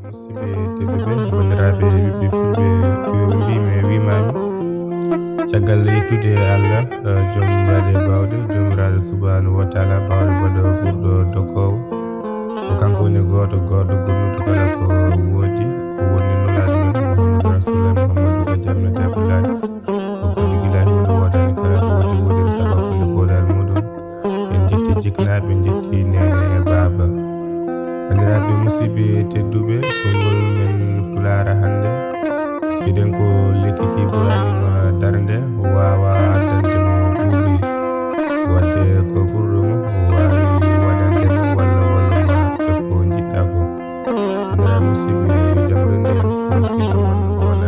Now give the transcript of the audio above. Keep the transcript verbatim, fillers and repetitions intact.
Musidɓe tedduɓe, banndiraaɓe, ɓiɓɓe fulɓe, yo ɓe mbi mi, e wimaami. Caggal yettude Allah, eh, joom waade bawde, joomiraaɗo subhanahu wa taala, bawɗo baɗo ɓurɗo dokkoowo. Ko kanko woni gooto, goɗɗo gonnuɗo kala ko woodi, o woni nulaaɗo men Muhammadu Rasulullah, Muhammadu ko jamnata Abdullahi. O goɗɗo gila hino woodani kala ko woodi, woodiri sababu e goodal muɗum. En jetti jiknaaɓe, en jetti neene e baaba. Banndiraaɓe musidɓe tedduɓe, konngol men Pulaar hannde, mbiɗen ko lekki ki ɓurani ma darnde, waawa addande mo ɓuri. Wadde ko ɓurɗo mo, o waawi waɗande mo walla walla ma e ko njiɗɗa ko. Banndiraaɓe musidɓe, jam renndo en, ko musidɗo mon on